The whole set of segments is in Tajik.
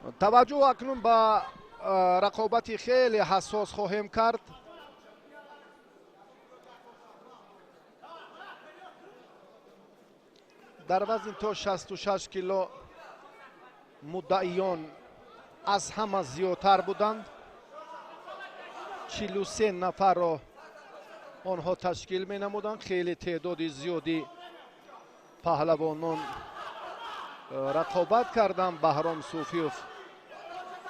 Таваҷҷӯҳ акнун ба рақобати хеле ҳассос хоҳем кард. Дар вазни то 66 кило муддаиён аз ҳама зиёдтар буданд. 43 нафарро онҳо ташкил менамуданд. Хеле теъдоди зиёди паҳлавонон рақобат карданд. Баҳром Суфиев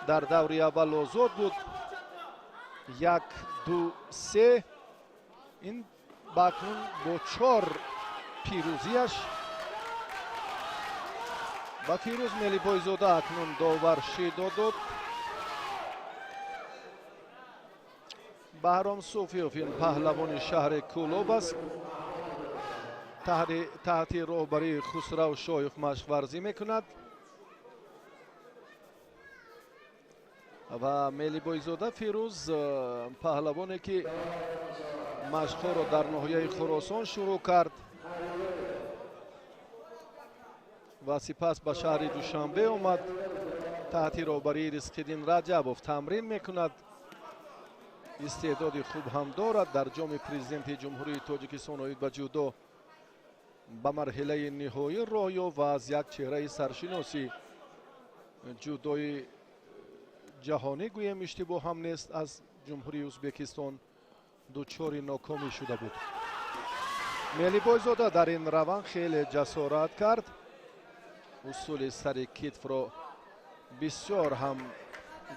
дар даври аввал озод буд. 1, 2, 3. Ин ба акнун бо 4 пирӯзиаш ба Фирӯз Мелибойзода акнун довар шидо дод. Баҳром Суфиев ин паҳлавони шаҳри Кӯлоб аст. Таҳти роҳбарии Хусрав Шоев машқварзӣ мекунад ва Мелибойзода Фирӯз паҳлавоне ки машқҳоро дар ноҳияи Хуросон шурӯъ кард ва сипас ба шаҳри Душанбе омад. Таҳти роҳбарии Ризқиддин Раҷабов тамрин мекунад. Истеъдоди хуб ҳам дорад. Дар ҷоми президенти Ҷумҳурии Тоҷикистон оид ба ҷудо ба марҳилаи ниҳоӣ роҳ ёфт ва аз як чеҳраи саршиноси ҷудои ҷаҳонӣ гӯем иштибоҳ ҳам нест, аз Ҷумҳурии Ӯзбекистон дучори нокомӣ шуда буд. Мелибойзода дар ин раванд хеле ҷасорат кард. Усули сари китфро бисёр ҳам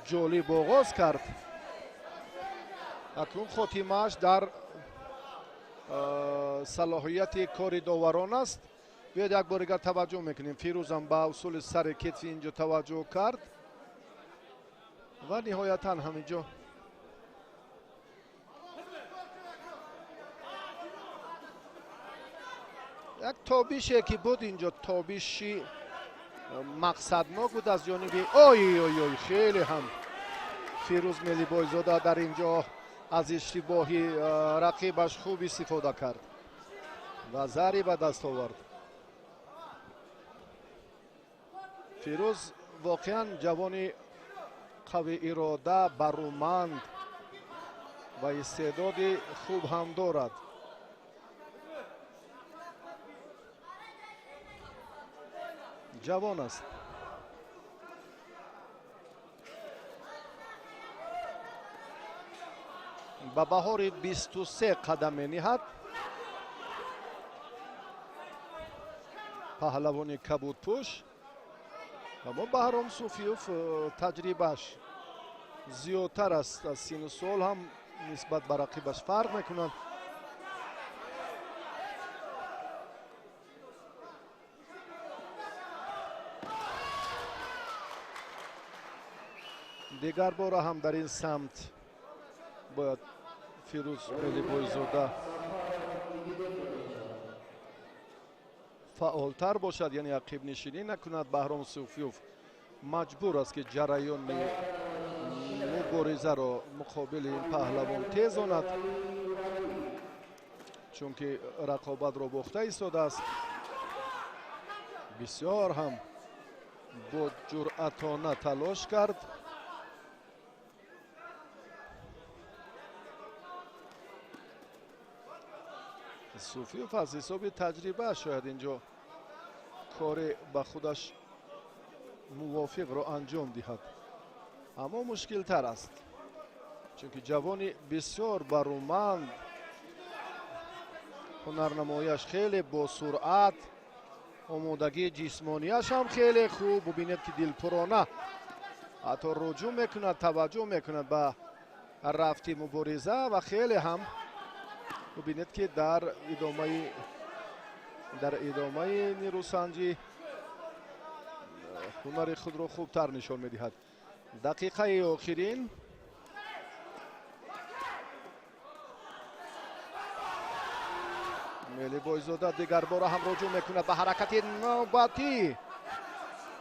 ҷолиб оғоз кард. Акнун хотимааш дар салоҳияти кори доварон аст. Биёед як бор дигар таваҷҷӯҳ мекунем. Фирӯзам ба усули сари китфи инҷо таваҷҷӯҳ кард ва ниҳоятан ҳаминҷо як тобише ки буд инҷо тобиши мақсаднок буд аз ҷониби ой ой ой хеле ҳам Фирӯз Мелибойзода дар инҷо аз иштибоҳи рақибаш хуб истифода кард ва зари ба даст овард. Фирӯз воқеан ҷавони қавиирода, баруманд ва истеъдоди хуб ҳам дорад. Ҷавон аст. Ба баҳори 23 қадам мениҳад. Паҳлавони кабудпӯш. Аммо Баҳром Суфиев таҷрибааш зиёдтар аст, аз сину сол ҳам нисбат ба рақибаш фарқ мекунад. Дигар бора ҳам дар ин самт бояд Фирӯз Мелибойзода фаъолтар бошад, яъне ақибнишинӣ накунад. Баҳром Суфиев маҷбур аст ки ҷараёни муборизаро муқобили ин паҳлавон тезонад, чунки рақобатро бохта истодааст. Бисёр ҳам бо ҷуръатона талош кард. Суфиев аз ҳисоби таҷриба шояд инҷо кори ба худаш мувофиқро анҷом диҳад, аммо мушкилтар аст, чунки ҷавони бисёр баруманд, ҳунарнамояш хеле босуръат, омодагии ҷисмонияш ҳам хеле хуб. Бубинед ки дилпурона ҳатто руҷӯъ мекунад, таваҷҷӯҳ мекунад ба рафти мубориза ва хеле ҳам бубинед ки дар идомаи нерӯсанҷӣ ҳунари худро хубтар нишон медиҳад. Дақиқаи охирин Мелибойзода дигарбора ҳам руҷӯъ мекунад ба ҳаракати навбатӣ,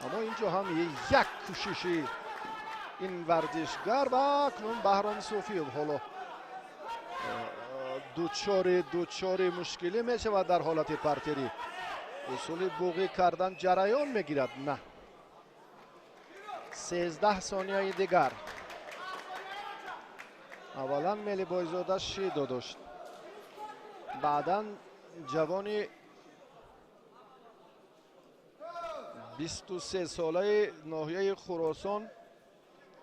аммо инҷо ҳам як кӯшиши ин варзишгар ва акнун Баҳром Суфиев ҳоло дучори мушкилӣ мешавад дар ҳолати партерӣ. Усули буғӣ кардан ҷараён мегирад. На, 13 сонияи дигар. Аввалан Мелибойзода шидо дошт, баъдан ҷавони 23 солаи ноҳияи Хуросон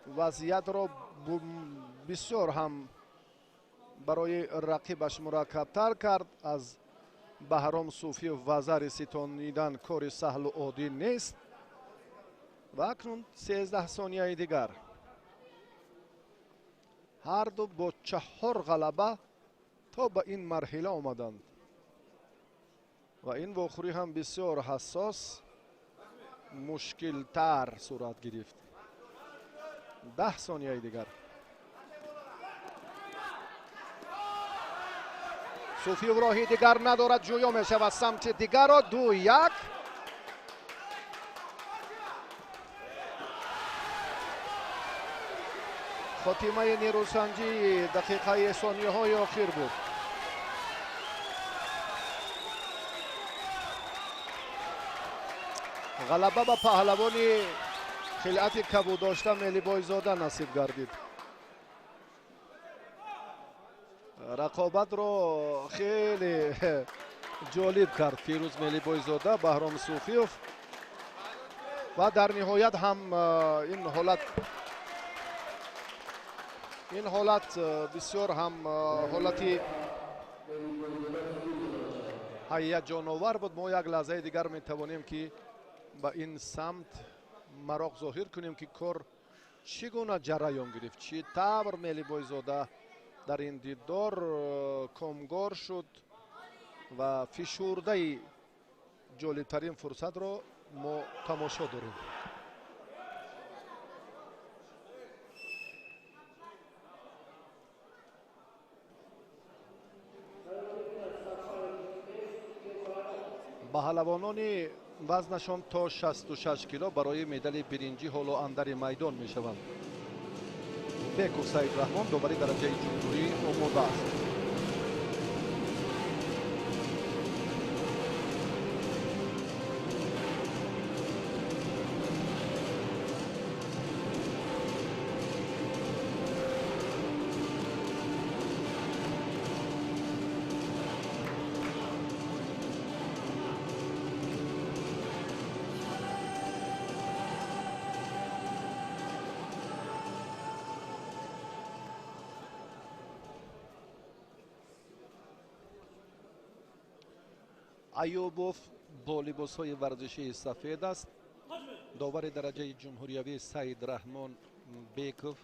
вазъиятро бисёр ҳам барои рақибаш мураккабтар кард. Аз Баҳром Суфиев вазари ситонидан кори саҳлу оддӣ нест. Ва акнун 13 сонияи дигар. Ҳарду бо 4 ғалаба то ба ин марҳила омаданд ва ин вохӯрӣ ҳам бисёр ҳассос, мушкилтар сурат гирифт. 10 сонияи дигар. Суфиев роҳи дигар надорад, ҷӯё мешавад самти дигарро. 2-1. Хотимаи нерӯсанҷии дақиқаи сонияҳои охир буд. Ғалаба ба паҳлавони хилъати кабуддошта Мелибойзода насиб гардид. Рақобатро хеле ҷолиб кард Фирӯз Мелибойзода, Баҳром Суфиев ва дар ниҳоят ҳам ин ҳолат бисёр ҳам ҳолати ҳаяҷоновар буд. Мо як лаҳзаи дигар метавонем ки ба ин самт мароқ зоҳир кунем ки кор чӣ гуна ҷараён гирифт, чӣ тавр Мелибойзода дар ин дидор комгор шуд ва фишурдаи ҷолибтарин фурсатро мо тамошо дорем. Паҳлавонони вазнашон то 66 кило барои медали биринҷӣ ҳоло андари майдон мешаванд. Беков Саидраҳмон довари дараҷаи ҷумҳурӣ омода аст. Аюбов бо либосҳои варзишии сафед аст. Довари дараҷаи ҷумҳуриявӣ Саидраҳмон Беков,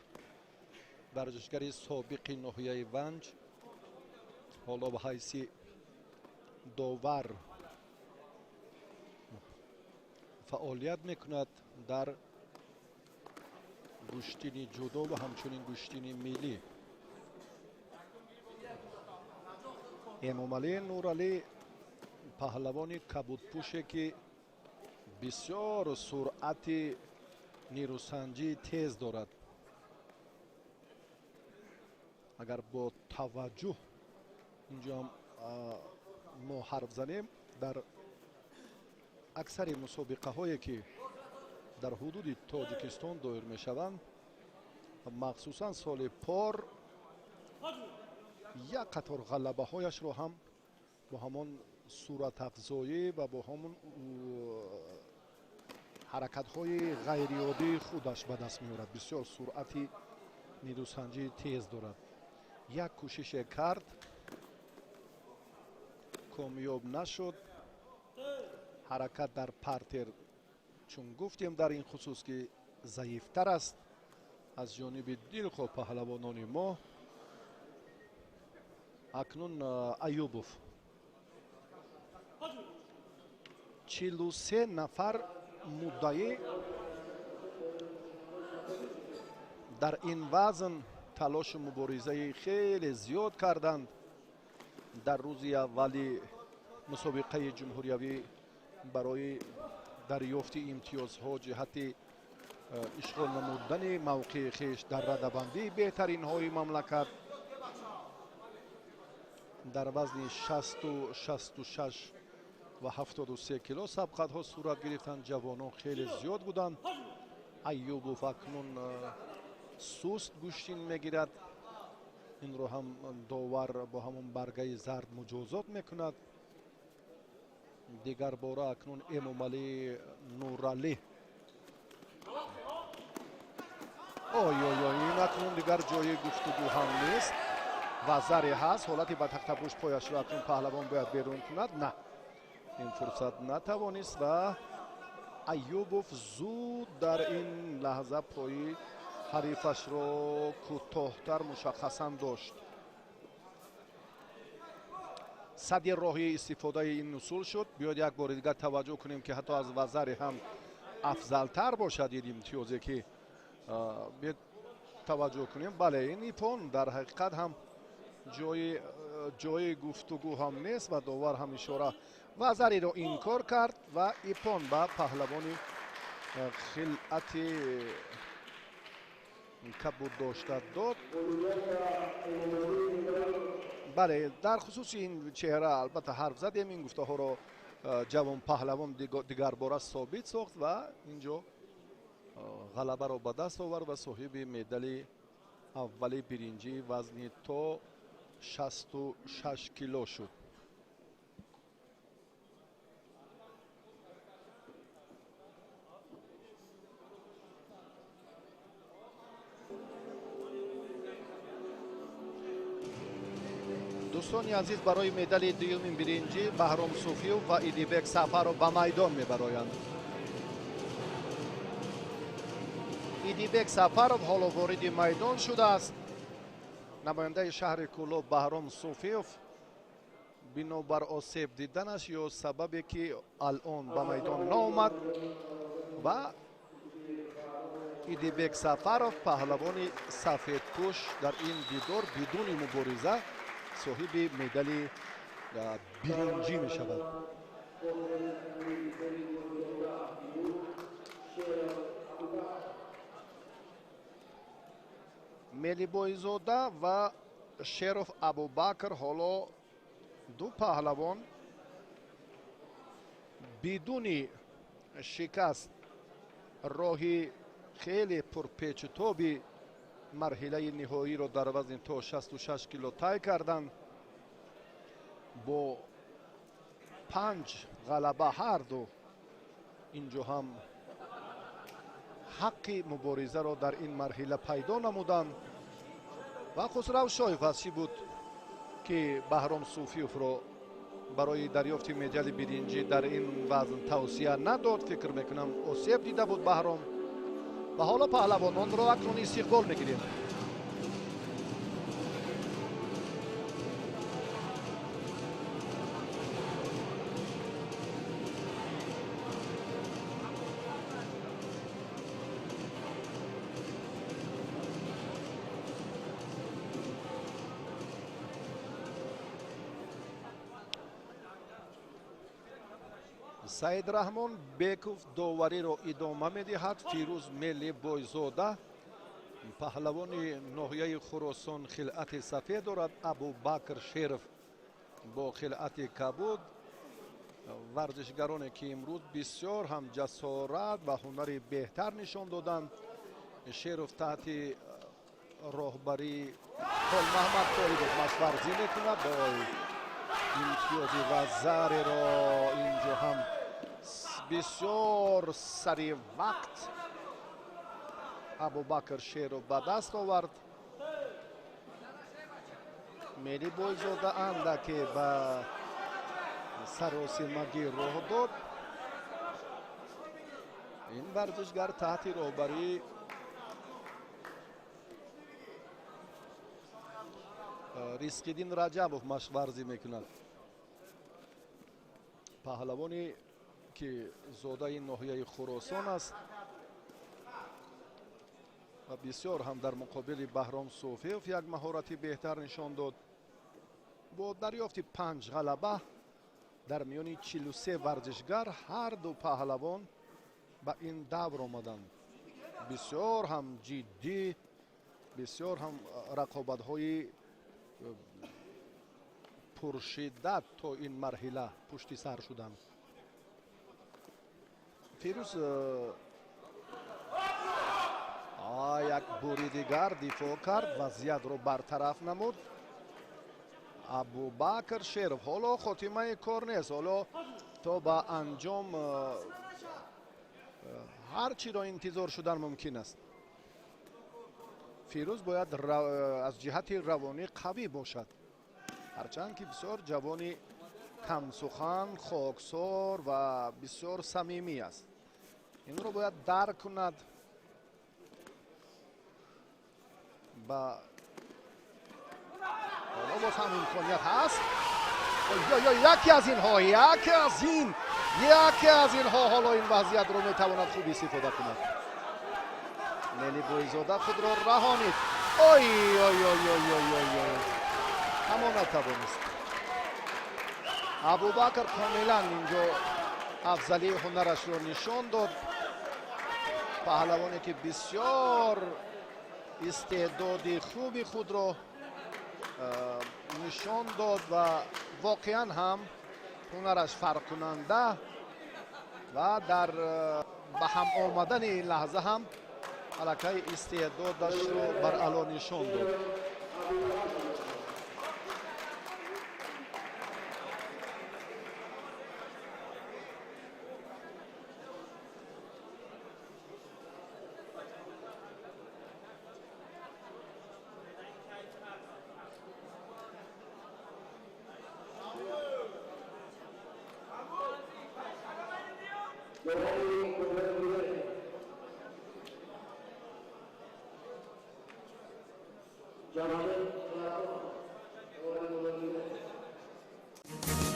варзишгари собиқи ноҳияи Ванҷ, ҳоло ба ҳайси довар фаъолият мекунад дар гӯштини ҷудо ва ҳамчунин гӯштини миллӣ. Эмомалӣ Нуралӣ паҳлавони кабудпӯше ки бисёр суръати нерӯсанҷии тез дорад. Агар бо таваҷҷӯҳ инҷо мо ҳарф занем, дар аксари мусобиқаҳое ки дар ҳудуди Тоҷикистон доир мешаванд, махсусан соли пор як қатор ғалабаҳояшро ҳам бо ҳамон суратафзоӣ ва бо ҳамон ҳаракатҳои ғайриоддии худаш ба даст меорад. Бисёр суръати нерӯсанҷии тез дорад. Як кӯшише кард, комёб нашуд. Ҳаракат дар партер, чун гуфтем дар ин хусус ки заифтар аст аз ҷониби дилхоҳ паҳлавонони мо. Акнун Аюбов 43 нафар муддаӣ дар ин вазн талошу муборизаи хеле зиёд карданд. Дар рӯзи аввали мусобиқаи ҷумҳуриявӣ барои дарёфти имтиёзҳо ҷиҳати ишғол намудани мавқеи хеш дар радабандии беҳтаринҳои мамлакат дар вазни 60, 66 ва 73 кило сабқатҳо сурат гирифтанд. Ҷавонон хеле зиёд буданд. Аюбов акнун суст гӯштин мегирад. Инро ҳам довар бо ҳамон баргаи зард муҷозот мекунад. Дигар бора акнун Эмомалӣ Нуралӣ. Ой ой ой, ин акнун дигар ҷои гуфтугӯ ҳам нест. Вазаре ҳаст, ҳолати ба тахтапӯш пояшро акнун паҳлавон бояд берун кунад. На, ин фурсат натавонист ва Аюбов зуд дар ин лаҳза пои ҳарифашро кӯтоҳтар мушаххасан дошт. Сади роҳи истифодаи ин усул шуд. Биёед як бори дигар таваҷҷӯҳ кунем, ки ҳатто аз вазаре ҳам афзалтар бошад ин имтиёзе ки биёед таваҷҷӯҳ кунем. Бале, ин ипон дар ҳақиқат ҳам ҷои гуфтугӯ ҳам нест ва довар ҳам ишора вазареро инкор кард ва ипон ба паҳлавони хилъати кабуд дошта дод. Бале, дар хусуси ин чеҳра албатта ҳарф задем. Ин гуфтаҳоро ҷавон паҳлавон дигарбора собит сохт ва инҷо ғалабаро ба даст овард ва соҳиби медали аввали биринҷӣ вазни то 66 кило шуд. Дӯстони азиз, барои медали дуюми биринҷӣ Баҳром Суфиев ва Идибек Сафаров ба майдон мебароянд. Идибек Сафаров ҳоло вориди майдон шудааст. Намояндаи шаҳри Кӯлоб Баҳром Суфиев бинобар осеб диданаш ё сабабе ки алон ба майдон наомад ва Идибек Сафаров паҳлавони сафедпӯш дар ин дидор бидуни мубориза соҳиби медали биринҷӣ мешавад. Мелибойзода ва Шеров Абубакр ҳоло ду паҳлавон бидуни шикаст роҳи хеле пурпечутоби марҳилаи ниҳоиро дар вазни то 66 кило тай карданд. Бо 5 ғалаба ҳарду инҷо ҳам ҳаққи муборизаро дар ин марҳила пайдо намуданд ва Хусрав Шоев аз чӣ буд ки Баҳром Суфиевро барои дарёфти медали биринҷӣ дар ин вазн тавсия надод. Фикр мекунам осеб дида буд Баҳром ва ҳоло паҳлавононро акнун истиқбол мегирем. Саид Раҳмон Беков довариро идома медиҳад. Фирӯз Мелибойзода паҳлавони ноҳияи Хуросон хилъати сафед дорад. Абубакр Шеров бо хилъати кабуд. Варзишгароне ки имрӯз бисёр ҳам ҷасорат ва ҳунари беҳтар нишон доданд. Шеров таҳти роҳбарии Холмаҳмад Толибов машварзӣ мекунад. Бо имтиёзи вазареро инҷо ҳам бисёр сари вақт Абубакр Шеров ба даст овард. Мелибойзода андаке ба саросимагӣ роҳ дод. Ин варзишгар таҳти роҳбарии Ризқиддин Раҷабов машварзӣ мекунад. Паҳлавоне ки зодаи ноҳияи Хуросон аст ва бисёр ҳам дар муқобили Баҳром Суфиев як маҳорати беҳтар нишон дод. Бо дарёфти 5 ғалаба дар миёни 43 варзишгар ҳар ду паҳлавон ба ин давр омаданд. Бисёр ҳам ҷиддӣ, бисёр ҳам рақобатҳои пуршиддат то ин марҳила пушти сар шуданд. Фирӯз, Як бори дигар дифоъ кард, вазъиятро бартараф намуд Абубакр Шеров. Ҳоло хотимаи кор нест, ҳоло то ба анҷом ҳар чиро интизор шудан мумкин аст. Фирӯз бояд аз ҷиҳати равонӣ қавӣ бошад, ҳарчанд ки бисёр ҷавони камсухан, хоксор ва бисёр самимӣ аст. Инро бояд дарк кунад. Ба ҳоло боз ҳам имконият ҳаст. Яке аз инҳо, яке аз инҳо ҳоло ин вазъиятро метавонад хуб истифода кунад. Нели Бойзода худро раҳонид. Ой ой ой ой ой ой ой, аммо натавонист. Абубакр комилан инҷо афзалии ҳунарашро нишон дод. Паҳлавоне ки бисёр истеъдоди хуби худро нишон дод ва воқеан ҳам ҳунараш фарқкунанда ва дар ба ҳам омадани ин лаҳза ҳам аллакай истеъдодашро баръало нишон дод.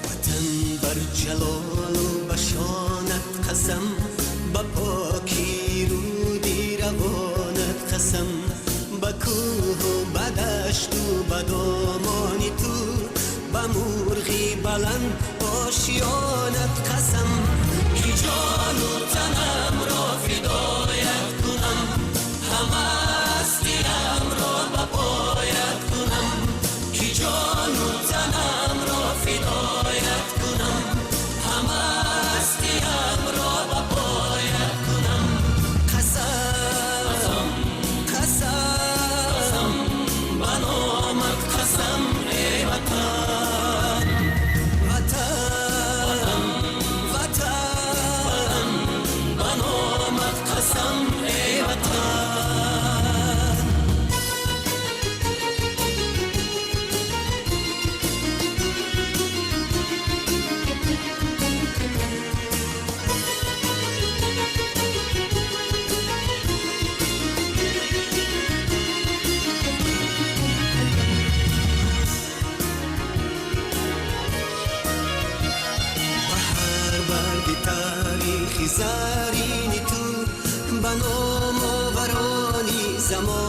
وطن بر جلال و بشانت قسم، به پاکی رودی روانت قسم، به کوه و به دشت و به دامان تو، به مرغی بلند آشیانت قسم، که جان و تنم را فدایت کنم، همه هستیم را به پایت کنم، که جان و تنم را فدایت کنم، همه هستیم را به پایت کنم. قسم قسم به نامت قسم ای وطن، وطن وطن به نامت قسم ای وطن. به هر برگ تاریخ زرین تو، به نام آورانی زمان